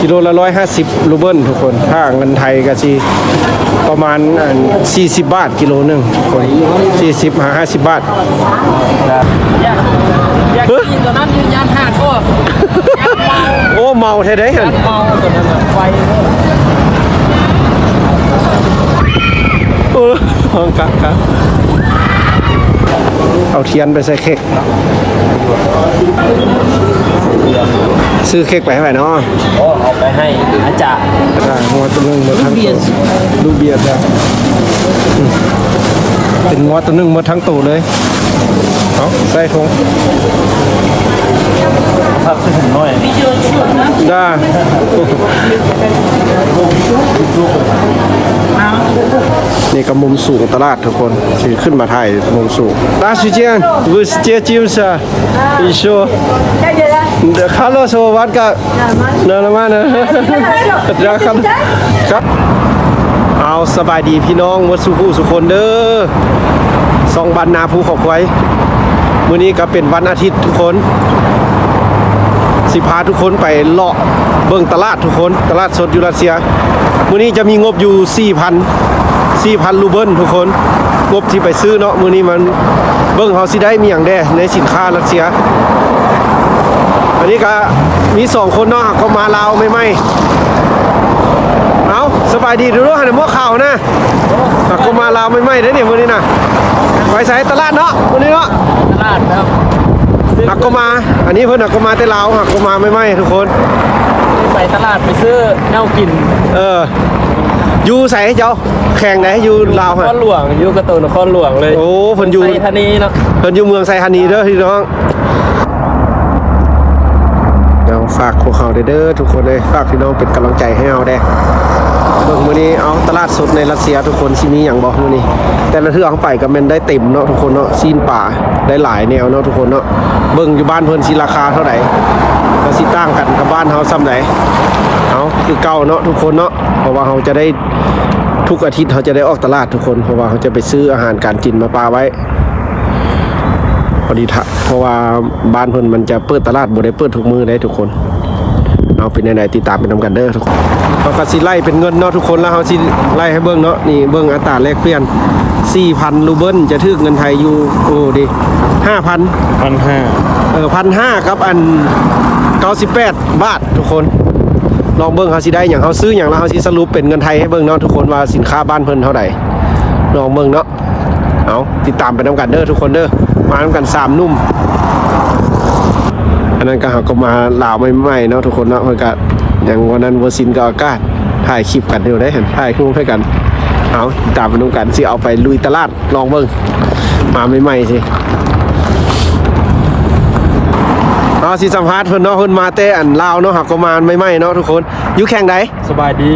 ກິໂລລະຮ້ອຍຫ້າສິບຣູເບິນທຸກຄົນ ຖ້າເງິນໄທກໍຊິປະມານ ອັນ ສີ່ສິບບາດກິໂລໜຶ່ງທຸກຄົນ ສີ່ສິບຫາຫ້າສິບບາດ. ຢາກ ຢາກກິນຕົວນັ້ນຢູ່ ຢ້ານຫາກອອກ ໂອ້ ເມົາແທ້ເດ້ຫັ້ນ ເມົາຕົວນັ້ນນະ ໄວເດີ. ເອີ ເອົາທຽນໄປໃສ່ເຄັກ ຊື້ເຄັກໄປໃຫ້ໃຜເນາະ? ໂອ້ ເອົາໄປໃຫ້ອາຈານ. ອ່າ ງົວຕົວໜຶ່ງໝົດທັງໂຕ ລູກເບຍ ລູກເບຍຈ້ະ ອືມ ເປັນງົວຕົວໜຶ່ງໝົດທັງໂຕເລີຍ. ເອົາ ໃສ່ຖົງ ພັກໃສ່ຖົງໜ້ອຍ ດາ. ນີ້ກໍມຸມສູງຕະຫຼາດທຸກຄົນ ຊິຂຶ້ນມາຖ່າຍມຸມສູງ. Здравствуйте, вы с детьми? Ещё. Хорошего вам. Нормально. ເອົາ ສະບາຍດີພີ່ນ້ອງໝົດສູ່ຜູ້ສູ່ຄົນເດີ ຊ່ອງບ້ານນາພູເຂົາຄວາຍ. ມື້ນີ້ກໍເປັນວັນອາທິດທຸກຄົນ ຊິພາທຸກຄົນໄປເລາະເບິ່ງຕະຫຼາດທຸກຄົນ ຕະຫຼາດສົດຢູ່ຣັດເຊຍ. ມື້ນີ້ຈະມີງົບຢູ່ສີ່ພັນ ສີ່ພັນຣູເບິນທຸກຄົນ ງົບທີ່ໄປຊື້ເນາະ. ມື້ນີ້ມັນເບິ່ງເຮົາຊິໄດ້ມີຫຍັງແດ່ໃນສິນຄ້າຣັດເຊຍ. ອັນນີ້ກໍມີສອງຄົນເນາະ ຫາກໍມາລາວໃໝ່ໆ. ເອົາ ສະບາຍດີເດີ້ ຫັ້ນໝວກຂາວນະ ຫາກໍມາລາວໃໝ່ໆເດ້ນີ້ ມື້ນີ້ນະ. ໄປໃສ? ຕະຫຼາດເນາະ ມື້ນີ້ເນາະ ຕະຫຼາດເນາະ. ຫາກໍມາ ອັນນີ້ເພິ່ນຫາກໍມາແຕ່ລາວ ຫາກໍມາໃໝ່ໆທຸກຄົນ. ໄປຕະຫຼາດໄປຊື້ແນວກິນ. ເອີ ຢູ່ໃສເຈົ້າ? ແຂວງໃດຢູ່ລາວຫັ້ນ? ນະຄອນຫຼວງ ຢູ່ກະໂຕນະຄອນຫຼວງເລີຍ. ໂອ້ ເພິ່ນຢູ່ໄຊທານີເນາະ ເພິ່ນຢູ່ເມືອງໄຊທານີເດີ້ພີ່ນ້ອງ. ເອົາ ຝາກພວກເຮົາເດີ ເດີ ທຸກຄົນເອີຍ ຝາກພີ່ນ້ອງເປັນກຳລັງໃຈໃຫ້ເຮົາແດ່. ເບິ່ງມື້ນີ້ ເອົາ ຕະຫຼາດສົດໃນຣັດເຊຍທຸກຄົນ ຊິມີຫຍັງບໍ່ມື້ນີ້? ແຕ່ລະເທື່ອເຮົາໄປກໍແມ່ນໄດ້ເຕັມເນາະທຸກຄົນເນາະ ຊີ້ນປາ ໄດ້ຫຼາຍແນວເນາະທຸກຄົນເນາະ. ເບິ່ງຢູ່ບ້ານເພິ່ນຊິລາຄາເທົ່າໃດ ກໍຊິຕ່າງກັນກັບບ້ານເຮົາສ່ຳໃດ. ເອົາ ຄືເກົ່າເນາະທຸກຄົນເນາະ ເພາະວ່າເຮົາຈະໄດ້ ທຸກອາທິດເຮົາຈະໄດ້ອອກຕະຫຼາດທຸກຄົນ ເພາະວ່າເຮົາຈະໄປຊື້ອາຫານການກິນມາປະໄວ້. ພໍດີ ເພາະວ່າບ້ານເພິ່ນມັນຈະເປີດຕະຫຼາດ ບໍ່ໄດ້ເປີດທຸກມື້ເດ້ທຸກຄົນ. ເອົາ ເປັນແນວໃດ ຕິດຕາມໄປນຳກັນເດີທຸກຄົນ. ເຮົາກໍຊິໄລ່ເປັນເງິນເນາະທຸກຄົນ ແລ້ວເຮົາຊິໄລ່ໃຫ້ເບິ່ງເນາະ. ນີ້ເບິ່ງອັດຕາແລກປ່ຽນ ສີ່ພັນຣູເບິນ ຈະຖືກເງິນໄທຢູ່ ໂອ້ ເດ ຫ້າພັນ ພັນຫ້າ ເອີ ພັນຫ້າ ກັບອັນ ເກົ້າສິບແປດ ບາດທຸກຄົນ. ລອງເບິ່ງເຮົາຊິໄດ້ຫຍັງ ເຮົາຊື້ຫຍັງ ແລ້ວເຮົາຊິສະຫຼຸບເປັນເງິນໄທໃຫ້ເບິ່ງເນາະທຸກຄົນ ວ່າສິນຄ້າບ້ານເພິ່ນເທົ່າໃດ. ລອງເບິ່ງເນາະ. ເອົາ ຕິດຕາມໄປນຳກັນເດີທຸກຄົນເດີ ມານຳກັນສາມໜຸ່ມ. ອັນນັ້ນກໍເຮົາກໍມາລາວໃໝ່ໆເນາະທຸກຄົນເນາະ ເພິ່ນກໍຍັງ ວັນນັ້ນບໍ່ຊິນກັບອາກາດ ຖ່າຍຄລິບກັນຢູ່ເດ້ ຖ່າຍຮູບໃຫ້ກັນ. ເອົາ ຕິດຕາມໄປນຳກັນ ຊິເອົາໄປລຸຍຕະຫຼາດ ລອງເບິ່ງ ມາໃໝ່ໆຊິ. ເຮົາຊິສຳພາດເພິ່ນເນາະ ເພິ່ນມາແຕ່ອັນລາວເນາະ ຫາກໍມາໃໝ່ໆເນາະທຸກຄົນ. ຢູ່ແຂວງໃດ? ສະບາຍດີ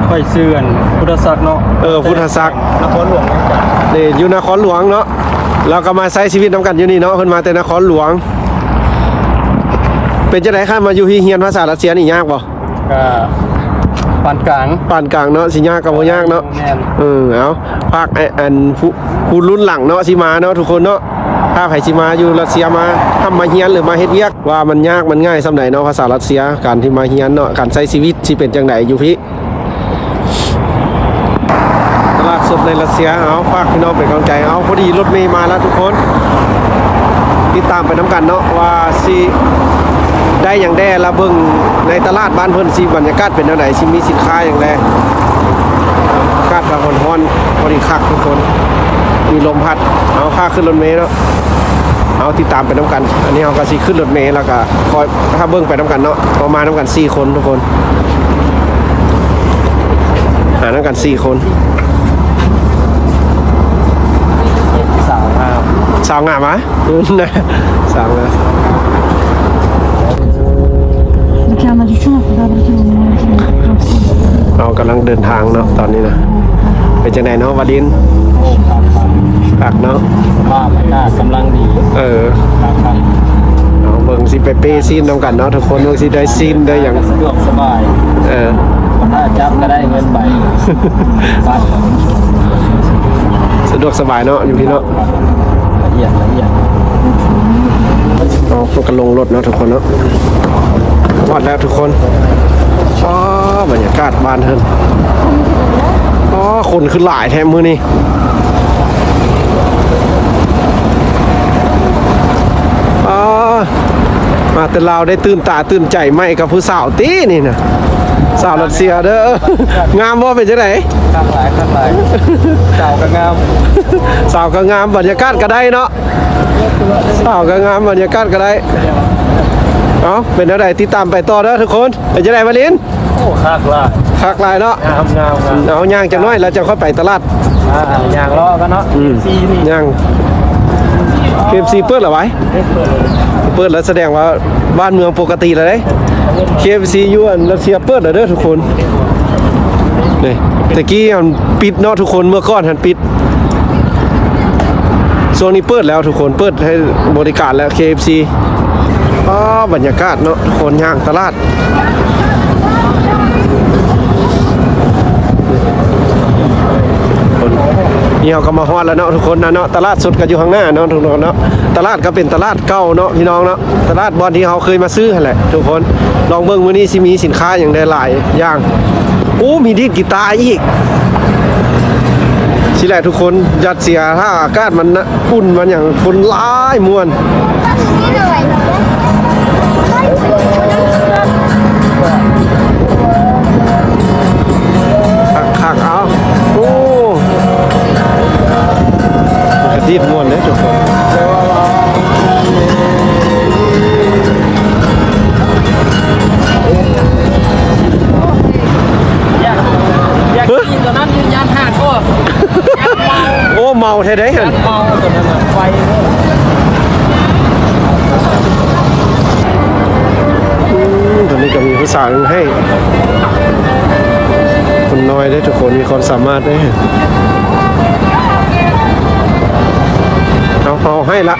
ຂ້ອຍຊື່ອັນ ພຸດທະສັກເນາະ. ເອີ ພຸດທະສັກ ນະຄອນຫຼວງວຽງຈັນ. ນີ້ຢູ່ນະຄອນຫຼວງເນາະ ລາວກໍມາໃຊ້ຊີວິດນຳກັນຢູ່ນີ້ເນາະ ເພິ່ນມາແຕ່ນະຄອນຫຼວງ. ເປັນຈັ່ງໃດ ຄັນມາຢູ່ພີ້ ຮຽນພາສາຣັດເຊຍນີ້ຍາກບໍ່? ກໍປານກາງ ປານກາງເນາະ ຊິຍາກກໍບໍ່ຍາກເນາະ. ແມ່ນ ເອີ ເອົາ ພາກ ອັນ ຜູ້ ຜູ້ລຸ້ນຫຼັງເນາະ ຊິມາເນາະທຸກຄົນເນາະ. ຖ້າໃຜຊິມາຢູ່ຣັດເຊຍ ມາທຳມາຮຽນ ຫຼື ມາເຮັດວຽກ ວ່າມັນຍາກມັນງ່າຍສ່ຳໃດເນາະ ພາສາຣັດເຊຍ ການທີ່ມາຮຽນເນາະ ການໃຊ້ຊີວິດຊິເປັນຈັ່ງໃດຢູ່ພີ້. ຕະຫຼາດສົດໃນຣັດເຊຍ ເອົາ ຝາກພີ່ນ້ອງເປັນກຳລັງໃຈ. ເອົາ ພໍດີລົດເມມາແລ້ວທຸກຄົນ ຕິດຕາມໄປນຳກັນເນາະ ວ່າຊິໄດ້ຫຍັງແດ່ ລະເບິ່ງໃນຕະຫຼາດບ້ານເພິ່ນຊິບັນຍາກາດເປັນແນວໃດ ຊິມີສິນຄ້າຫຍັງແດ່. ອາກາດກໍຮ້ອນໆ ພໍດີຄັກທຸກຄົນ ມີລົມພັດ. ເອົາ ພາຂຶ້ນລົດເມເນາະ. ເອົາ ຕິດຕາມໄປນຳກັນ ອັນນີ້ເຮົາກໍຊິຂຶ້ນລົດເມ ແລ້ວກໍຄອຍຖ້າເບິ່ງໄປນຳກັນເນາະ. ເຮົາມານຳກັນສີ່ຄົນທຸກຄົນ ຫານຳກັນສີ່ຄົນ. ສາວງາມ ສາວງາມຫວາ? ສາວງາມ. ເຮົາກຳລັງເດີນທາງເນາະ ຕອນນີ້ນະ. ເປັນຈັ່ງໃດເນາະ ວາລິນ? ຄັກເນາະ ສະພາບອາກາດກຳລັງດີ. ເອີ ເອົາ ເບິ່ງຊິໄປເປ້ຊີ້ນນຳກັນເນາະທຸກຄົນ ເບິ່ງຊິໄດ້ຊີ້ນໄດ້ຫຍັງ. ສະດວກສະບາຍ. ເອີ ຖ້າຈັບກໍໄດ້ເງິນໄປ. ສະດວກສະບາຍເນາະ ຢູ່ພີ້ເນາະ. ລະອຽດ ລະອຽດ. ເອົາ ພວກກັນລົງລົດເນາະທຸກຄົນເນາະ. ຮອດແລ້ວທຸກຄົນ. ອໍ ກາດບ້ານເພິ່ນ. ອໍ ຄົນຄືຫຼາຍແທ້ມື້ນີ້. ອໍ ມາແຕ່ລາວໄດ້ຕື່ນຕາຕື່ນໃຈໃໝ່ກັບຜູ້ສາວຕິນີ້ນະ. ສາວຣັດເຊຍເດີ. ງາມບໍ່? ເປັນຈັ່ງໃດ? ຄັກຫຼາຍ ຄັກຫຼາຍ. ສາວກໍງາມ ສາວກໍງາມ ບັນຍາກາດກໍໄດ້ເນາະ. ສາວກໍງາມ ບັນຍາກາດກໍໄດ້. ເອົ້າ ເປັນແນວໃດ? ຕິດຕາມໄປຕໍ່ເດີທຸກຄົນ. ເປັນຈັ່ງໃດ ວາລິນ? ໂອ້ ຄັກຫຼາຍ ຄັກຫຼາຍເນາະ. ງາມ ງາມ ງາມ. ເອົາ ຍ່າງຈັກໜ້ອຍແລ້ວຈັ່ງຄ່ອຍໄປຕະຫຼາດ. ອ່າ ຍ່າງເລາະກັນເນາະ. ອືມ ເອັຟຊີ ຍ່າງ. ເຄເອັຟຊີເປີດແລ້ວຫວາ? ເປີດແລ້ວ ເປີດແລ້ວ ສະແດງວ່າບ້ານເມືອງປົກກະຕິແລ້ວເດ້. ເຄເອັຟຊີຢູ່ອັນຣັດເຊຍເປີດແລ້ວເດີທຸກຄົນ. ນີ້ ແຕ່ກີ້ຫັ້ນປິດເນາະທຸກຄົນ ເມື່ອກ່ອນຫັ້ນປິດ. ຊ່ວງນີ້ເປີດແລ້ວທຸກຄົນ ເປີດໃຫ້ບໍລິການແລ້ວ ເຄເອັຟຊີ. ອໍ ບັນຍາກາດເນາະທຸກຄົນ ຍ່າງຕະຫຼາດ. ນີ້ເຮົາກໍມາຮອດແລ້ວເນາະທຸກຄົນນະເນາະ. ຕະຫຼາດສົດກໍຢູ່ຂ້າງໜ້າເນາະທຸກຄົນເນາະ. ຕະຫຼາດກໍເປັນຕະຫຼາດເກົ່າເນາະພີ່ນ້ອງເນາະ. ຕະຫຼາດບ່ອນທີ່ເຮົາເຄີຍມາຊື້ຫັ້ນແຫຼະທຸກຄົນ. ລອງເບິ່ງມື້ນີ້ຊິມີສິນຄ້າຫຍັງໄດ້ຫຼາຍຢ່າງ. ໂອ້ ມີດີດກີຕາອີກ. ຊີ້ແຫຼະທຸກຄົນ ລັດເຊຍ ຖ້າອາກາດມັນອຸ່ນມັນຫຍັງ ຄົນຫຼາຍມ່ວນ. ຄັກໆ ເອົາ. ໂອ້ ມັນກະດີດມ່ວນເດ້ທຸກຄົນ. ຢາກ ຢາກກິນຕົວນັ້ນຢູ່ ຢ້ານຫາກອອກ. ໂອ້ ເມົາແທ້ໃດຫັ້ນ. ເມົາຕົວນັ້ນນະ ໄວເລີຍ. ອືມ ຕອນນີ້ກໍມີຜູ້ສາວໃຫ້ ຄົນນ້ອຍເດ້ທຸກຄົນ ມີຄວາມສາມາດເດ້. ເອົາ ເອົາໃຫ້ລະ.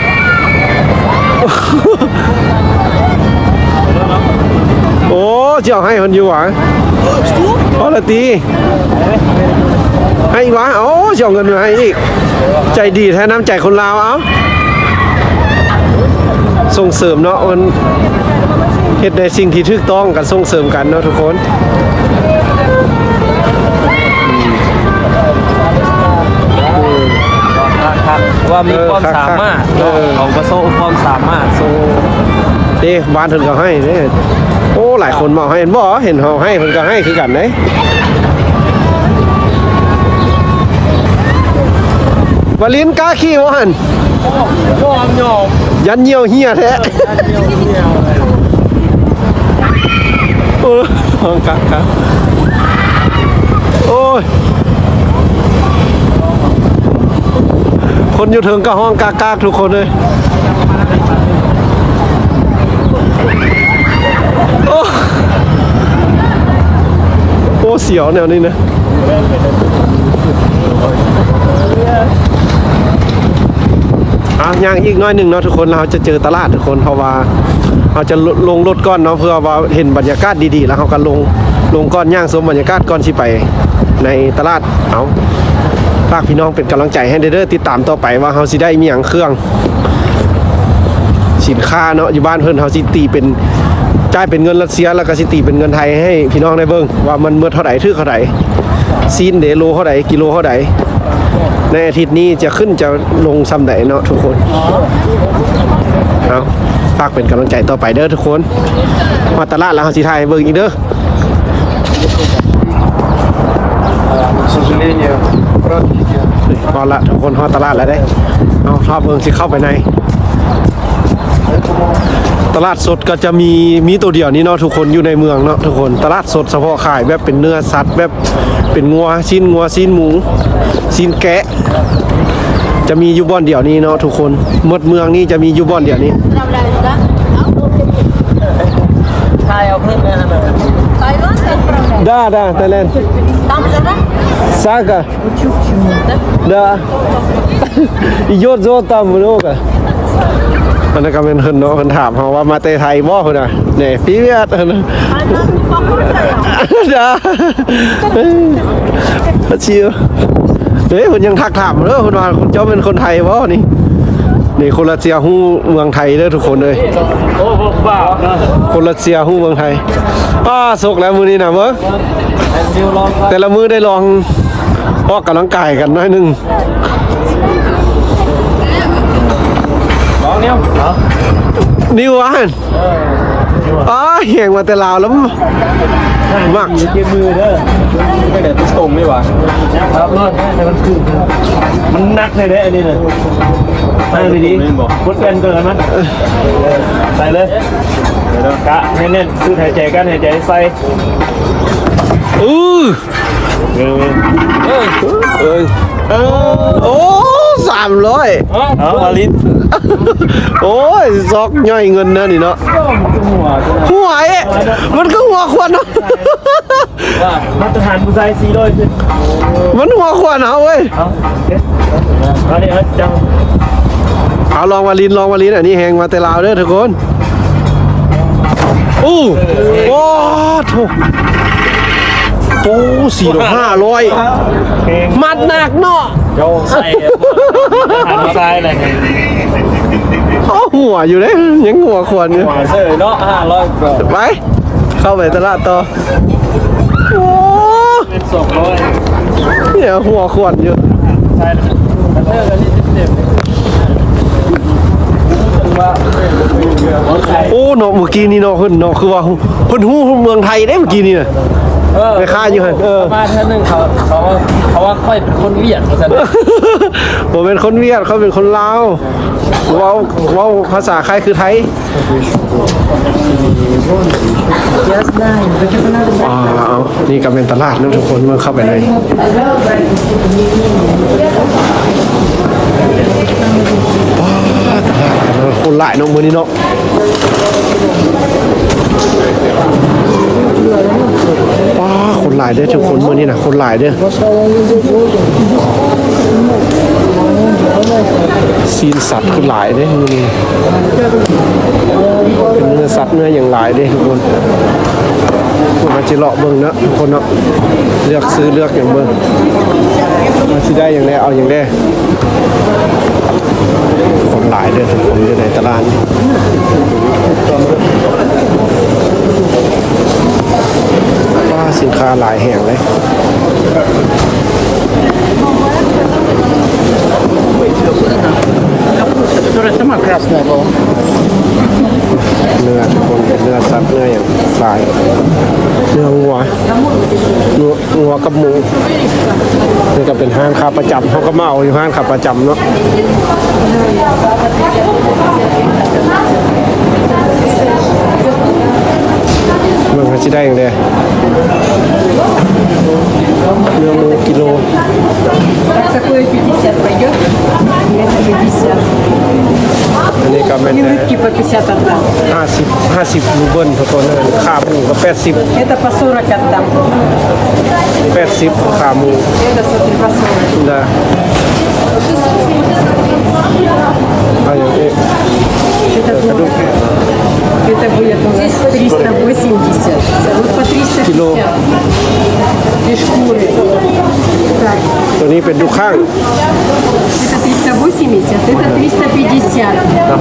ໂອ້ ຊິເອົາໃຫ້ເພິ່ນຢູ່ຫວາ? ພໍລະຕິ ໃຫ້ອີກຫວາ? ໂອ້ ຊິເອົາເງິນມາໃຫ້ອີກ. ໃຈດີແທ້ ນ້ຳໃຈຄົນລາວ. ເອົາ ສົ່ງເສີມເນາະ ມັນເຮັດໃນສິ່ງທີ່ຖືກຕ້ອງກັນ ສົ່ງເສີມກັນເນາະທຸກຄົນ. ອືມ ວ່າມີຄວາມສາມາດເນາະ. ເອີ ເຂົາກໍໂຊຄວາມສາມາດ ໂຊ ເດ້ ບ້ານເພິ່ນກໍໃຫ້ເດ້. ໂອ້ ຫຼາຍຄົນມາໃຫ້ ເຫັນບໍ່? ເຫັນເຮົາໃຫ້ ເພິ່ນກໍໃຫ້ຄືກັນເດ້. ວາລິນ ກ້າຂີ່ບໍ່ຫັ້ນ? ບໍ່ ຍອມ ຢ້ານຍ່ຽວເຫ່ຍແທ້. ເອີ ຫ້ອງກາກາ ໂອ້ຍ ຄົນຢູ່ເທິງກໍຮ້ອງກາກໆ ທຸກຄົນເອີຍ. ໂອ້ ໂອ້ ສຽວແນວນີ້ນະ. ອ່ະ ຍ່າງອີກໜ້ອຍໜຶ່ງເນາະທຸກຄົນ ແລ້ວເຮົາຈະເຈີຕະຫຼາດທຸກຄົນ ເພາະວ່າເຮົາຈະລົງລົດກ່ອນເນາະ ເພື່ອວ່າເຫັນບັນຍາກາດດີໆ ແລ້ວເຮົາກໍລົງ ລົງກ່ອນ ຍ່າງຊົມບັນຍາກາດກ່ອນຊິໄປໃນຕະຫຼາດ. ເອົາ ຝາກພີ່ນ້ອງເປັນກຳລັງໃຈໃຫ້ເດີ ຕິດຕາມຕໍ່ໄປວ່າເຮົາຊິໄດ້ມີຫຍັງ ເຄື່ອງ ສິນຄ້າເນາະ ຢູ່ບ້ານເພິ່ນ ເຮົາຊິຕີເປັນ ຈ່າຍເປັນເງິນຣັດເຊຍ ແລ້ວກໍຊິຕີເປັນເງິນໄທໃຫ້ພີ່ນ້ອງໄດ້ເບິ່ງວ່າມັນໝົດເທົ່າໃດ ຖືກເທົ່າໃດ. ຊີ້ນເດ ໂລເທົ່າໃດ ກິໂລເທົ່າໃດ. ໃນອາທິດນີ້ຈະຂຶ້ນຈະລົງສ່ຳໃດເນາະທຸກຄົນ. ເອົາ ຝາກເປັນກຳລັງໃຈຕໍ່ໄປເດີທຸກຄົນ. ມາຕະຫຼາດແລ້ວເຮົາຊິຖ່າຍໃຫ້ເບິ່ງອີກເດີ. ເອົາລະ ທຸກຄົນ ຮອດຕະຫຼາດແລ້ວເດ້. ເອົາ ຖ້າເບິ່ງຊິເຂົ້າໄປໃນ ຕະຫຼາດສົດກໍຈະມີ ມີໂຕດຽວນີ້ເນາະທຸກຄົນ ຢູ່ໃນເມືອງເນາະທຸກຄົນ. ຕະຫຼາດສົດສະເພາະຂາຍແບບເປັນເນື້ອສັດ ແບບເປັນງົວ ຊີ້ນງົວ ຊີ້ນໝູ ຊີ້ນແກະ ຈະມີຢູ່ບ່ອນດຽວນີ້ເນາະທຸກຄົນ. ໝົດເມືອງນີ້ຈະມີຢູ່ບ່ອນດຽວນີ້. Да, да, Таиланд. Сага. Да. Идёт золото много. ອັນນັ້ນກໍແມ່ນເພິ່ນເນາະ ເພິ່ນຖາມເຮົາວ່າມາແຕ່ໄທບໍ່ພຸ້ນນະ. ແນ່ привет ຫັ້ນນະ. Да. ເອີ ເພິ່ນຍັງທັກຖາມເດີ ເພິ່ນວ່າເຈົ້າແມ່ນຄົນໄທບໍ່ນີ້. ນີ້ຄົນຣັດເຊຍຮູ້ເມືອງໄທເດີທຸກຄົນເອີຍ. ຄົນຣັດເຊຍຮູ້ເມືອງໄທ. ປ້າ ສົກແລ້ວມື້ນີ້ນະ ເບິ່ງ. ແຕ່ລະມື້ໄດ້ລອງອອກກຳລັງກາຍກັນໜ້ອຍໜຶ່ງ. ລອງແນວ ນີ້ວ່າ ເອີ ອ້າ ແຮງມາແຕ່ລາວແລ້ວ ມັກ ເຈັບມືເດີ ໄປແດດຕົງເລີຍວ່າ ຄັບລົດໃຫ້ມັນຄືນ ມັນໜັກແທ້ໆ ອັນນີ້ນະ ໃສ່ດີໆ ກົດແກ່ນເກີນມັນ ໃສ່ເລີຍ ກະໃຫ້ແໜ້ນ ສູດຫາຍໃຈ ກັ້ນຫາຍໃຈ ໃສ່ ອື ເອີ ເອີ ໂອ້ ສາມຮ້ອຍ ເອົາ ວາລິດ ໂອ້ຍ ຊອກຍ່ອຍເງິນເດີນີ້ເນາະ ຫົວ ຫົວເອະ ມັນຄືຫົວຂວັນເນາະ ວ່າມາດຕະຖານຜູ້ຊາຍສີ່ຮ້ອຍຂຶ້ນ ມັນຫົວຂວັນເຮົາເວີຍ ເອົາ ເອົາເດີ ເອົາ ເອົາ ລອງວາລິນ ລອງວາລິນ ອັນນີ້ແຮງມາແຕ່ລາວເດີທຸກຄົນ. ໂອ້ ໂອ້ໂທ້ ໂອ້ ສີ່ຮ້ອຍ ຫ້າຮ້ອຍ ມັດໜັກເນາະ ເຈົ້າໃສ່ ຫັນຊ້າຍແລ້ວ ໂອ້ ຫົວຢູ່ເດ້ ຍັງຫົວຂວັນຢູ່ ຫົວເສີເນາະ ຫ້າຮ້ອຍ ໄປ ເຂົ້າໄປຕະຫຼາດຕໍ່ ໂອ້ ສອງຮ້ອຍ ເນຍ ຫົວຂວັນຢູ່ ໂອ້ ເນາະ ເມື່ອກີ້ນີ້ເນາະ ເພິ່ນເນາະ ຄືວ່າເພິ່ນຮູ້ເມືອງໄທເດ້ ເມື່ອກີ້ນີ້ນະ ເອີ ແມ່ຄ້າຢູ່ຫັ້ນ ເອີ ມາເທື່ອໜຶ່ງ ເຂົາ ເຂົາ ເຂົາວ່າຂ້ອຍເປັນຄົນຫວຽດ ວ່າຊັ້ນ ບໍ່ແມ່ນຄົນຫວຽດ ຂ້ອຍເປັນຄົນລາວ ເວົ້າ ເວົ້າພາສາຄ້າຍຄືໄທ. ອ່າ ເອົາ ນີ້ກໍແມ່ນຕະຫຼາດເນາະທຸກຄົນ ເບິ່ງເຂົ້າໄປໃນ ອ່າ ຕະຫຼາດ ຄົນຫຼາຍເນາະ ມື້ນີ້ເນາະ ອ່າ ຄົນຫຼາຍເດີທຸກຄົນ ມື້ນີ້ນະ ຄົນຫຼາຍເດີ ຊີ້ນສັດຄືຫຼາຍເດ້ມື້ນີ້ ເປັນເນື້ອສັດເນື້ອຫຍັງຫຼາຍເດ້ທຸກຄົນ ເຮົາຊິເລາະເບິ່ງເນາະທຸກຄົນເນາະ ເລືອກຊື້ເລືອກຫຍັງເບິ່ງ ວ່າຊິໄດ້ຫຍັງແດ່ ເອົາຫຍັງແດ່ ຄົນຫຼາຍເດີທຸກຄົນ ຢູ່ໃນຕະຫຼາດນີ້ ວ້າ ສິນຄ້າຫຼາຍແຮງເລີຍ. Которая сама красная была. ເນື້ອທຸກຄົນ ເປັນເນື້ອສັດເນື້ອຫຍັງຫຼາຍ ເນື້ອງົວ ງົວກັບໝູ ນີ້ກໍເປັນຮ້ານຂາປະຈຳ ເຮົາກໍມາເອົາຢູ່ຮ້ານຂາປະຈຳເນາະ ເບິ່ງວ່າຊິໄດ້ຫຍັງແດ່. ເນື້ອໝູກິໂລ Так, такое пятьдесят пойдёт? Это пятьдесят. ອັນນີ້ກໍແມ່ນ И лыжки по пятьдесят отдам. ຫ້າສິບ ຫ້າສິບຣູເບິນທຸກຄົນ ຂາໝູກໍແປດສິບ Это по сорок отдам. ແປດສິບຂາໝູ Это смотри, по сорок. ໄດ້ ເອົາຫຍັງອີກ? Это будет, это будет у нас триста восемьдесят. Вот по триста пятьдесят. ກິໂລ Без шкуры. Так. ຕົວນີ້ເປັນດູຂ້າງ Это триста восемьдесят, это триста пятьдесят. ເອົ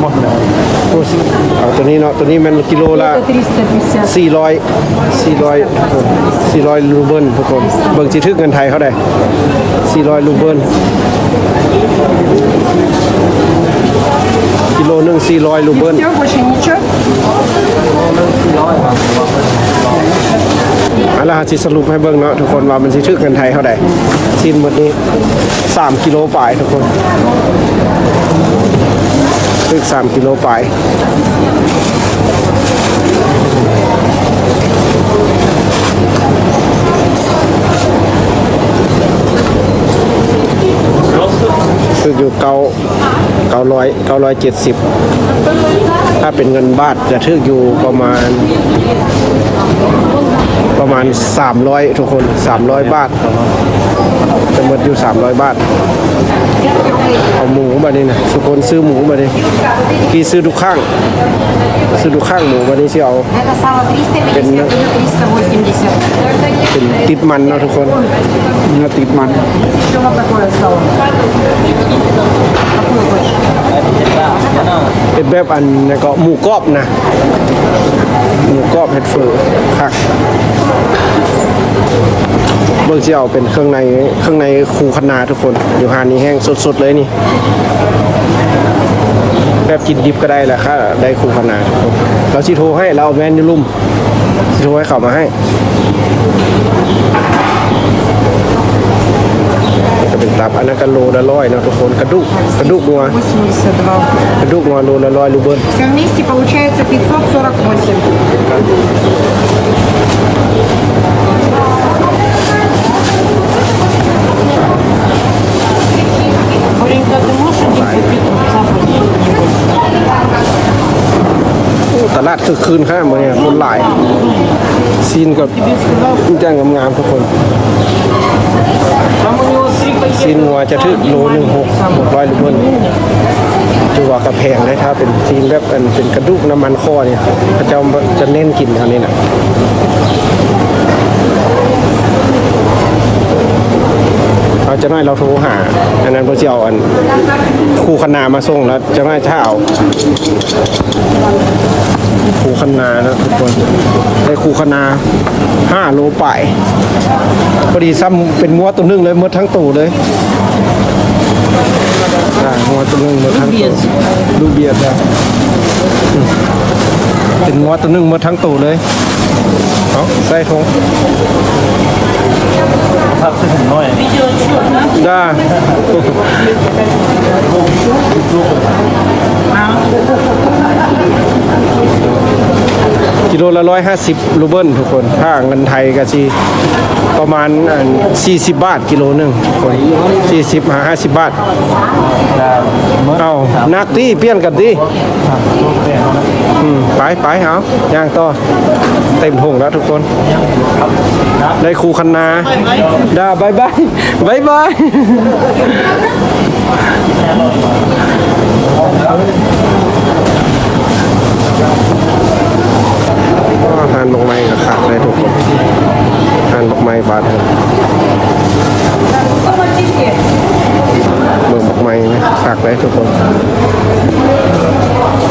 າຕົວນີ້ເນາະ ຕົວນີ້ແມ່ນກິໂລລະ Это триста пятьдесят. ສີ່ຮ້ອຍ ສີ່ຮ້ອຍ ສີ່ຮ້ອຍຣູເບິນທຸກຄົນ ເບິ່ງຊິຖືກເງິນໄທເທົ່າໃດ ສີ່ຮ້ອຍຣູເບິນ ກິໂລໜຶ່ງສີ່ຮ້ອຍຣູເບິນ Всё, больше ничего? ອັນລະ ເຮົາຊິສະຫຼຸບໃຫ້ເບິ່ງເນາະທຸກຄົນ ວ່າມັນຊິຖືກເງິນໄທເທົ່າໃດ ຊີ້ນໝົດນີ້ ສາມກິໂລປາຍທຸກຄົນ ຖືກສາມກິໂລປາຍ ຖືກຢູ່ເກົ້າ ເກົ້າຮ້ອຍ ເກົ້າຮ້ອຍເຈັດສິບ ຖ້າເປັນເງິນບາດຈະຖືກຢູ່ປະມານ ປະມານສາມຮ້ອຍທຸກຄົນ ສາມຮ້ອຍບາດ ຈະໝົດຢູ່ສາມຮ້ອຍບາດ ເອົາໝູບາດນີ້ນະ ທຸກຄົນຊື້ໝູບາດນີ້ ກີ້ຊື້ດູຂ້າງ ຊື້ດູຂ້າງໝູ ບາດນີ້ຊິເອົາ Это сало триста пятьдесят, это триста восемьдесят. ເປັນຕິດມັນເນາະທຸກຄົນ ເນື້ອຕິດມັນ Ещё вот такое сало. ເຮັດແບບອັນນັ້ນກໍໝູກອບນະ ໝູກອບເຮັດເຝີຄັກ ຊິເອົາເປັນເຄື່ອງໃນ ເຄື່ອງໃນຄູຄະນາທຸກຄົນ. ຢູ່ຮ້ານນີ້ແຫ້ງສົດໆເລີຍນີ້ ແບບກິນດິບກໍໄດ້ລະ ຖ້າໄດ້ຄູຄະນາ. ລາວຊິໂທໃຫ້ ລາວແມ່ນຢູ່ລຸ່ມ ຊິໂທໃຫ້ເຂົາມາໃຫ້. ນີ້ກໍເປັນຕັບ ອັນນັ້ນກໍໂລລະຮ້ອຍເນາະທຸກຄົນ. ກະດູກ ກະດູກງົວ восемьдесят два. ກະດູກງົວໂລລະຮ້ອຍ ລູເບິນ. Всё вместе получается пятьсот сорок восемь. Маленько ты можешь один пакет рубца поделить? ໂອ້ ຕະຫຼາດຄຶກຄື້ນຂະໜາດມື້ນີ້ ຄົນຫຼາຍ. ຊີ້ນກໍຢ່າງງາມໆທຸກຄົນ. ຊີ້ນງົວຈະຖືກໂລໜຶ່ງຫົກ ຫົກຮ້ອຍລູເບິນ. ຖືວ່າກໍແພງໄດ໋ ຖ້າເປັນຊີ້ນແບບອັນເປັນກະດູກນ້ຳມັນຄໍນີ້ ເຂົາເຈົ້າຈະເນັ້ນກິນເທົ່ານີ້ນະ. ເອົາ ຈັກໜ້ອຍລາວໂທຫາ ອັນນັ້ນເພິ່ນຊິເອົາອັນ ຄູຄະນາມາສົ່ງ ແລ້ວຈັກໜ້ອຍຖ້າເອົາ ຄູຄະນານະທຸກຄົນ. ໄດ້ຄູຄະນາຫ້າໂລປາຍ ພໍດີ ຊ້ຳເປັນງົວໂຕໜຶ່ງເລີຍ ໝົດທັງໂຕເລີຍ. ອ່າ ງົວໂຕໜຶ່ງໝົດທັງໂຕ. ລູກເບຍດ ລູກເບຍດນະ. ອືມ ເປັນງົວໂຕໜຶ່ງໝົດທັງໂຕເລີຍ. ເອົາ ໃສ່ຖົງ. ຜັກໃສ່ຖົງໜ້ອຍ ດາ. ກິໂລລະຮ້ອຍຫ້າສິບລູເບິນທຸກຄົນ. ຖ້າເງິນໄທກໍຊິປະມານ ອັນ ສີ່ສິບບາດ ກິໂລໜຶ່ງທຸກຄົນ ສີ່ສິບຫາຫ້າສິບບາດ. ເອົາ ໜັກຕິ ປ່ຽນກັນຕິ. ອືມ ໄປ ໄປ ເອົາ ຍ່າງຕໍ່. ເຕັມຖົງແລ້ວທຸກຄົນ. ໄດ້ຄູຄະນາ. ດາ ບາຍບາຍ ບາຍບາຍ. ຮ້ານໝາກໄມ້ກໍຄັກເດ້ທຸກຄົນ. ຮ້ານໝາກໄມ້ບາດ ເບິ່ງໝາກໄມ້ຄັກເດ້ທຸກຄົນ.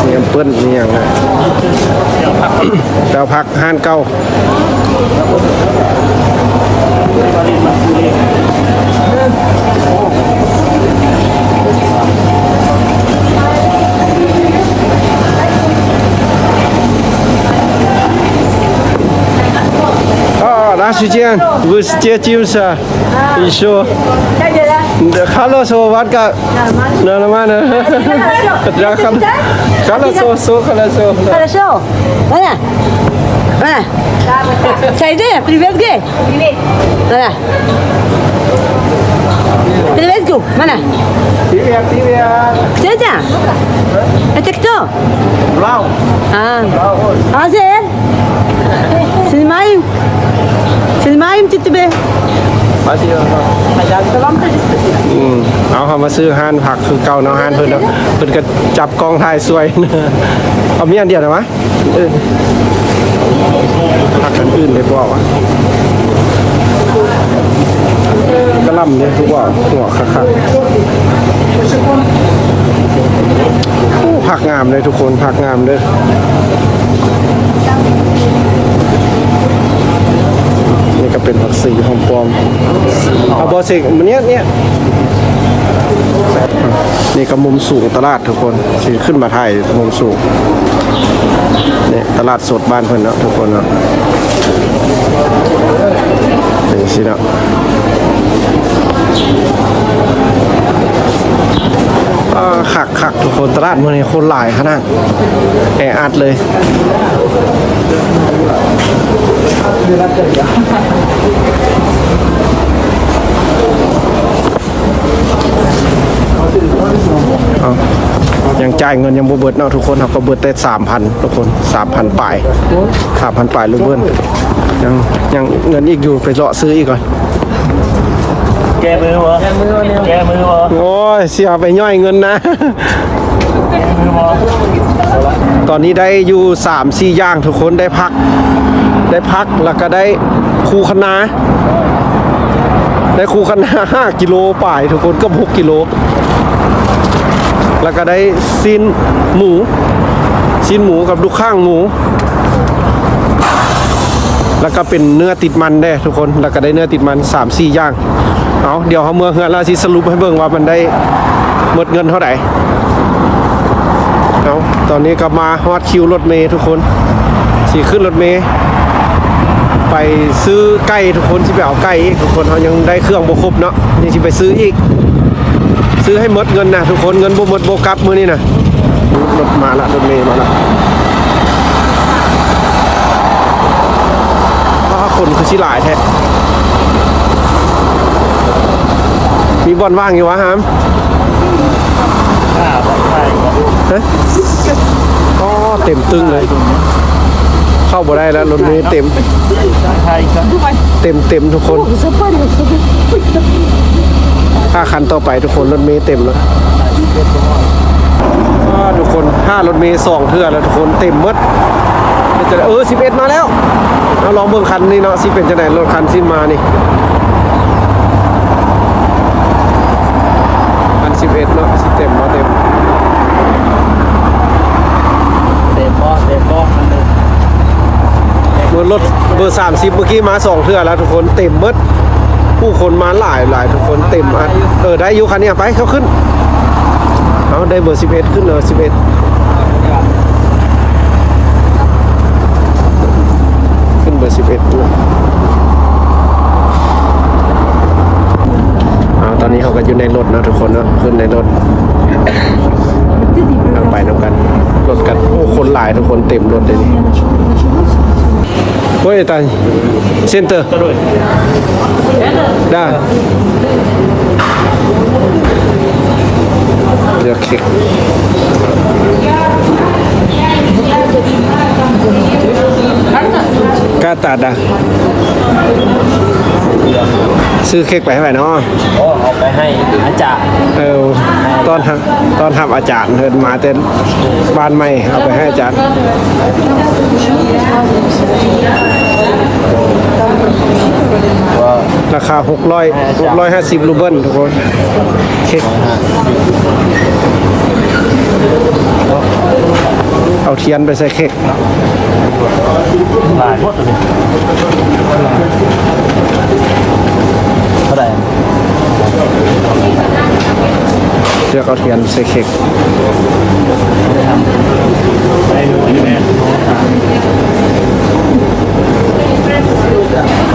ມີແອັບເປິ້ນ ມີຫຍັງນະ. ແລ້ວຜັກ ຮ້ານເກົ່າ. 哦，那时间，五十节金色，你说，看了说完个。 Nada, mana? Dah, kalau, kalau so, so, kalau so. Хорошо. Mana? Mana? Saya dia, привет, ге. Mana? Привет, ге. Mana? Привет, привет. Кто это? Это кто? Браво. А. Браво. А, зе. Снимаем. Снимаем тебе. ອືມ ເອົາ ເຮົາມາຊື້ຮ້ານຜັກຄືເກົ່າເນາະ ຮ້ານເພິ່ນເນາະ ເພິ່ນກໍຈັບກ້ອງຖ່າຍຊ່ວຍ. ເອົາ ມີອັນດຽວນະວະ. ເອີ ຜັກອັນອື່ນໄດ້ບໍ່ວະ? ກະຫຼ່ຳເດ້ ຄືວ່າຫົວຄັກໆ. ໂອ້ ຜັກງາມເດ້ທຸກຄົນ ຜັກງາມເດ້. ນີ້ກໍເປັນຜັກຊີຫອມປ້ອມ. ເອົາບໍ່ເສັກ ເນຍ ເນຍ. ນີ້ກໍມຸມສູງຕະຫຼາດທຸກຄົນ ຊິຂຶ້ນມາຖ່າຍມຸມສູງ. ນີ້ຕະຫຼາດສົດບ້ານເພິ່ນເນາະທຸກຄົນເນາະ ເປັນຈັ່ງຊີ້ເນາະ. ອ່າ ຄັກໆ ທຸກຄົນ ຕະຫຼາດມື້ນີ້ຄົນຫຼາຍຂະໜາດ ແອອັດເລີຍ. ເອົ້າ ຍັງຈ່າຍເງິນຍັງບໍ່ເບິດເນາະທຸກຄົນ ເຮົາກໍເບິດແຕ່ສາມພັນທຸກຄົນ ສາມພັນປາຍ ສາມພັນປາຍລູເບິນ ຍັງ ຍັງເງິນອີກຢູ່ ໄປເລາະຊື້ອີກກ່ອນ. ແກ້ມືບໍ່? ແກ້ມືບໍ່? ໂອ້ຍ ຊິເອົາໄປຍ່ອຍເງິນນະ. ຕອນນີ້ໄດ້ຢູ່ສາມສີ່ຢ່າງທຸກຄົນ ໄດ້ຜັກ ໄດ້ຜັກ ແລ້ວກໍໄດ້ຄູຄະນາ ໄດ້ຄູຄະນາຫ້າກິໂລປາຍທຸກຄົນ ເກືອບຫົກກິໂລ ແລ້ວກໍໄດ້ຊີ້ນໝູ ຊີ້ນໝູກັບລູກຂ້າງໝູ. ແລ້ວກໍເປັນເນື້ອຕິດມັນເດ້ທຸກຄົນ ແລ້ວກໍໄດ້ເນື້ອຕິດມັນສາມສີ່ຢ່າງ. ເອົາ ດຽວເຮົາເມືອເຮືອນແລ້ວຊິສະຫຼຸບໃຫ້ເບິ່ງວ່າມັນໄດ້ໝົດເງິນເທົ່າໃດ. ເອົາ ຕອນນີ້ກໍມາຮອດຄິວລົດເມທຸກຄົນ ຊິຂຶ້ນລົດເມໄປຊື້ໄກ່ທຸກຄົນ ຊິໄປເອົາໄກ່ອີກທຸກຄົນ ເຮົາຍັງໄດ້ເຄື່ອງບໍ່ຄົບເນາະ ຍັງຊິໄປຊື້ອີກ ຊື້ໃຫ້ໝົດເງິນນະທຸກຄົນ ເງິນບໍ່ໝົດບໍ່ກັບມື້ນີ້ນະ. ລົດມາລະ ລົດເມມາລະ. ອ້າ ຄົນຄືຊິຫຼາຍແທ້. ມີບ່ອນວ່າງຢູ່ຫວາຫາມ? ຮະ? ອໍ ເຕັມຕຶ້ງເລີຍ. ເຂົ້າບໍ່ໄດ້ແລ້ວ ລົດເມເຕັມ. ເຕັມໆ ທຸກຄົນ. ຖ້າຄັນຕໍ່ໄປທຸກຄົນ ລົດເມເຕັມແລ້ວ. ອ້າ ທຸກຄົນ ຖ້າລົດເມສອງເທື່ອແລ້ວທຸກຄົນ ເຕັມໝົດ. ເອີ ສິບເອັດມາແລ້ວ. ເອົາ ລອງເບິ່ງຄັນນີ້ເນາະ ຊິເປັນຈັ່ງໃດ ລົດຄັນຊິມານີ້. ຄັນສິບເອັດເນາະ ຊິເຕັມບໍ່ເຕັມ? ເຕັມບໍ່ ເຕັມບໍ່ ຄັນໜຶ່ງ. ເບິ່ງລົດເບີສາມສິບ ເມື່ອກີ້ມາສອງເທື່ອແລ້ວທຸກຄົນ ເຕັມໝົດ. ຜູ້ຄົນມາຫຼາຍໆ ທຸກຄົນ ເຕັມອັດ. ເອີ ໄດ້ຢູ່ຄັນນີ້ ໄປ ເຂົ້າຂຶ້ນ. ເອົາ ໄດ້ເບີສິບເອັດ ຂຶ້ນເລີຍ ສິບເອັດ ຂຶ້ນເບີສິບເອັດ. ເອົາ ຕອນນີ້ເຮົາກໍຢູ່ໃນລົດເນາະທຸກຄົນເນາະ ຂຶ້ນໃນລົດ ເອົາ ໄປນຳກັນ. ລົດກັນ ໂອ້ ຄົນຫຼາຍທຸກຄົນ ເຕັມລົດເລີຍນີ້. Ой, это центр. Да. ເລືອກເຄັກ ກາຕາດາ. ຊື້ເຄັກໄປໃຫ້ໃຜເນາະ? ໂອ້ ເອົາໄປໃຫ້ອາຈານ. ເອີ ຕ້ອນຮັບ ຕ້ອນຮັບອາຈານ ເພິ່ນມາແຕ່ ບ້ານໃໝ່ ເອົາໄປໃຫ້ອາຈານ. ລາຄາຫົກຮ້ອຍ ຫົກຮ້ອຍຫ້າສິບຣູເບິນທຸກຄົນ. ເຄັກ ເອົາທຽນໄປໃສ່ເຄັກ. ຫຼາຍໂພດຕົວນີ້. ເທົ່າໃດ? ເລືອກເອົາທຽນໃສ່ເຄັກ.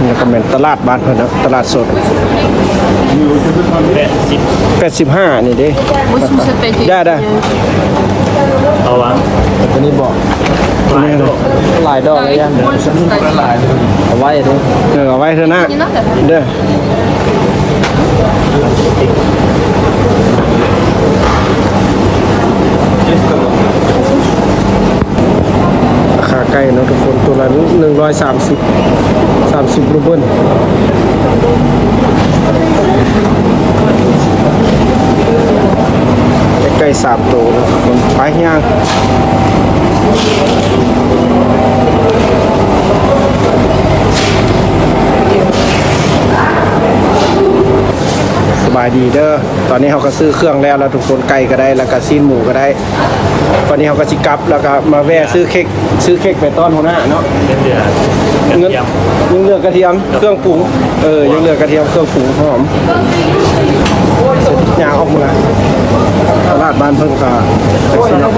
ນີ້ກໍແມ່ນຕະຫຼາດບ້ານເພິ່ນເນາະ ຕະຫຼາດສົດ. ແປດສິບ ແປດສິບຫ້ານີ້ເດ້. ໄດ້ ໄດ້. ເອົາວະ? ຕົວນີ້ບໍ່? ຫຼາຍດອກ ຫຼາຍດອກເລີຍ. ເອົາໄວ້ເດີ. ເອີ ເອົາໄວ້ເທີນະ ເດີ. ລາຄາໄກ່ເນາະທຸກຄົນ ຕົວລະໜຶ່ງຮ້ອຍສາມສິບ ສາມສິບຣູເບິນ. ໄກ່ສາມໂຕເນາະທຸກຄົນ. ໄປຍ່າງ. ສະບາຍດີເດີ. ຕອນນີ້ເຮົາກໍຊື້ເຄື່ອງແລ້ວ ແລ້ວທຸກຄົນ ໄກ່ກໍໄດ້ ແລ້ວກໍຊີ້ນໝູກໍໄດ້. ຕອນນີ້ເຮົາກໍຊິກັບ ແລ້ວກໍມາແວ່ຊື້ເຄັກ ຊື້ເຄັກໄປຕ້ອນຫົວໜ້າເນາະ. ຍັງເຫຼືອ ຍັງເຫຼືອກະທຽມ ເຄື່ອງປຸງ. ເອີ ຍັງເຫຼືອກະທຽມ ເຄື່ອງປຸງຫອມ. ຍ່າງອອກເມືອ ຕະຫຼາດບ້ານເພິ່ນກໍເປັນສິນຄ້າ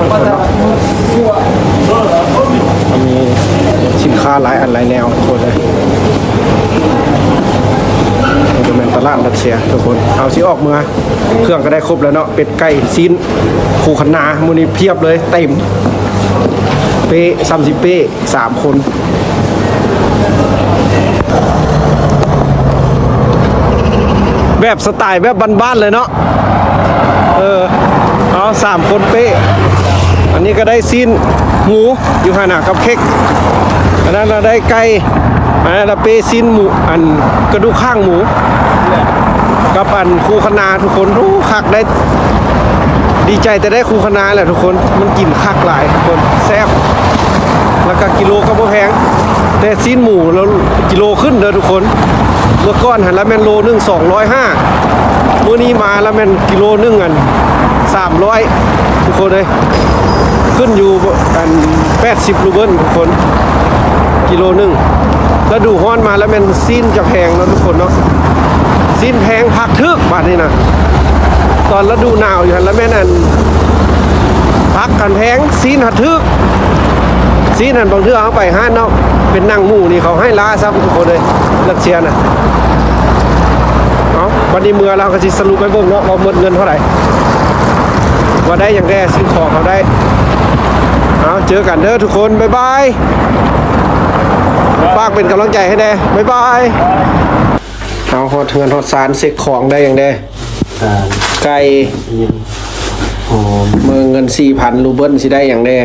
ມີສິນຄ້າຫຼາຍອັນຫຼາຍແນວທຸກຄົນເອີຍ. ນີ້ກໍແມ່ນຕະຫຼາດຣັດເຊຍທຸກຄົນ. ເຮົາຊິອອກເມືອ ເຄື່ອງກໍໄດ້ຄົບແລ້ວເນາະ ເປັດ ໄກ່ ຊີ້ນ ໂຄຄັນນາ ມື້ນີ້ພຽບເລີຍ ເຕັມເປ້ ສາມສິບເປ້ ສາມຄົນ ແບບສະໄຕແບບບ້ານໆເລີຍເນາະ. ເອີ ເອົາ ສາມຄົນເປ້. ອັນນີ້ກໍໄດ້ຊີ້ນໝູຢູ່ຫັ້ນນະ ກັບເຄັກ. ອັນນັ້ນນະໄດ້ໄກ່ ອັນນັ້ນລະເປ້ຊີ້ນໝູ ອັນກະດູກຂ້າງໝູ ກັບອັນຄູຄະນາທຸກຄົນ. ໂອ້ ຄັກໄດ໋ ດີໃຈແຕ່ໄດ້ຄູຄະນາແຫຼະທຸກຄົນ ມັນກິນຄັກຫຼາຍທຸກຄົນ ແຊບ ແລ້ວກະກິໂລກໍບໍ່ແພງ ແຕ່ຊີ້ນໝູລະກິໂລຂຶ້ນເດີທຸກຄົນ. ເມື່ອກ່ອນຫັ້ນລະແມ່ນໂລໜຶ່ງສອງຮ້ອຍຫ້າ ມື້ນີ້ມາລະແມ່ນກິໂລໜຶ່ງອັນສາມຮ້ອຍ ທຸກຄົນເອີຍ. ຂຶ້ນຢູ່ອັນແປດສິບຣູເບິນທຸກຄົນ. ກິໂລໜຶ່ງ. ລະດູຮ້ອນມາລະແມ່ນຊີ້ນຈະແພງເນາະທຸກຄົນເນາະ, ຊີ້ນແພງ ຜັກຖືກບາດນີ້ນະ. ຕອນລະດູໜາວຢູ່ຫັ້ນລະແມ່ນອັນ ຜັກຫັ້ນແພງ ຊີ້ນຫັ້ນຖືກ. ຊີ້ນຫັ້ນບາງເທື່ອເຮົາໄປຮ້ານເນາະ ເປັນໜັງໝູນີ້ເຂົາໃຫ້ລາຊ້ຳທຸກຄົນເອີຍ ລັດເຊຍນະ. ເອົາ ບັດນີ້ເມືອແລ້ວເຮົາກໍຊິສະຫຼຸບໃຫ້ເບິ່ງເນາະ ວ່າໝົດເງິນເທົ່າໃດ ວ່າໄດ້ຫຍັງແດ່ ຊື້ຂອງເຮົາໄດ້. ເອົາ ເຈີກັນເດີທຸກຄົນ ບາຍບາຍ. ຝາກເປັນກຳລັງໃຈໃຫ້ແດ່ ບາຍບາຍ. ເອົາ ຮອດເຮືອນຮອດຊານ ເຊັກຂອງໄດ້ຫຍັງແດ່ ອ່າ ໄກ່ ຫອມ ເບິ່ງເງິນສີ່ພັນ ລູເບິນຊິໄດ້ຫຍັງແດ່.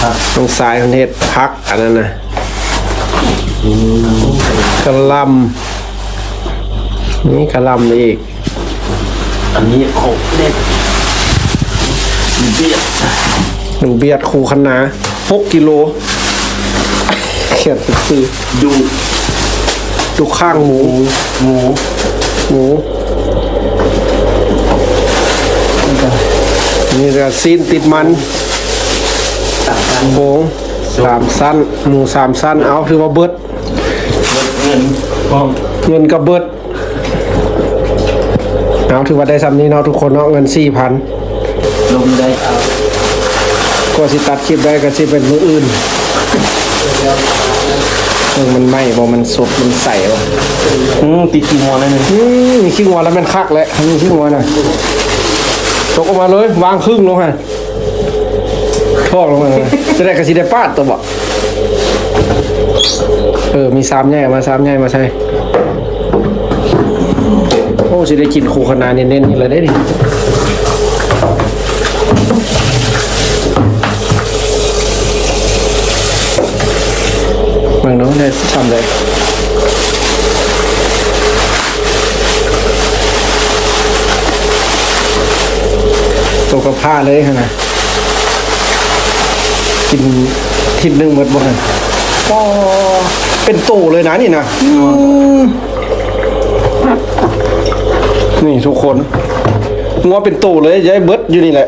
ຜັກ ນ້ອງຊາຍເພິ່ນເຮັດຜັກອັນນັ້ນນະ ອືມ ກະຫຼ່ຳ ມີກະຫຼ່ຳອີກ. ອັນນີ້ຂອງເດັດ ເບັດ ໜູເບັດ ຄູຄະນາ ຫົກກິໂລ ຂຽນເປັນຊື່ ດູກ ດູກຂ້າງໝູ ໝູ ໝູ ນີ້ກະຊີ້ນຕິດມັນ ສາມຊັ້ນ ໂຄງສາມຊັ້ນ ໝູສາມຊັ້ນ. ເອົາ ຖືວ່າເບິດ ເບິດເງິນພ້ອມ ເງິນກໍເບິດ. ເອົາ ຖືວ່າໄດ້ສ່ຳນີ້ເນາະທຸກຄົນເນາະ ເງິນສີ່ພັນ ລົງໄດ້ ກວ່າຊິຕັດຄລິບໄດ້ກໍຊິເປັນມື້ອື່ນ. ເບິ່ງມັນໄໝ້ບໍ່ ມັນສົດ ມັນໃສບໍ່. ອືມ ຕິດຂີ້ງົວແລ້ວນີ້. ອືມ ມີຂີ້ງົວແລ້ວແມ່ນຄັກແຫຼະ ມີຂີ້ງົວນະ. ຕົກອອກມາເລີຍ ວາງຄຶ່ງລົງຫັ້ນ. ຖອກລົງມາ ຈະໄດ້ກະຊິໄດ້ປາດຕົວບໍ່. ເອີ ມີຊາມໃຫຍ່ ເອົາມາຊາມໃຫຍ່ມາໃສ່. ໂອ້ ຊິໄດ້ກິນໂຄຄະນາເນັ້ນໆ ນີ້ລະເດ້ນີ້. ເບິ່ງເນາະ ໄດ້ຊ່ຳໃດ. ໂຕກະພ້າເລີຍຫັ້ນນະ. ກິນທິດໜຶ່ງໝົດບໍ່ຫັ້ນ? ອໍ ເປັນໂຕເລີຍນະນີ້ນະ. ອືມ ນີ້ທຸກຄົນ ງົວເປັນໂຕເລີຍ ຢາຍເບິດຢູ່ນີ້ແຫຼະ.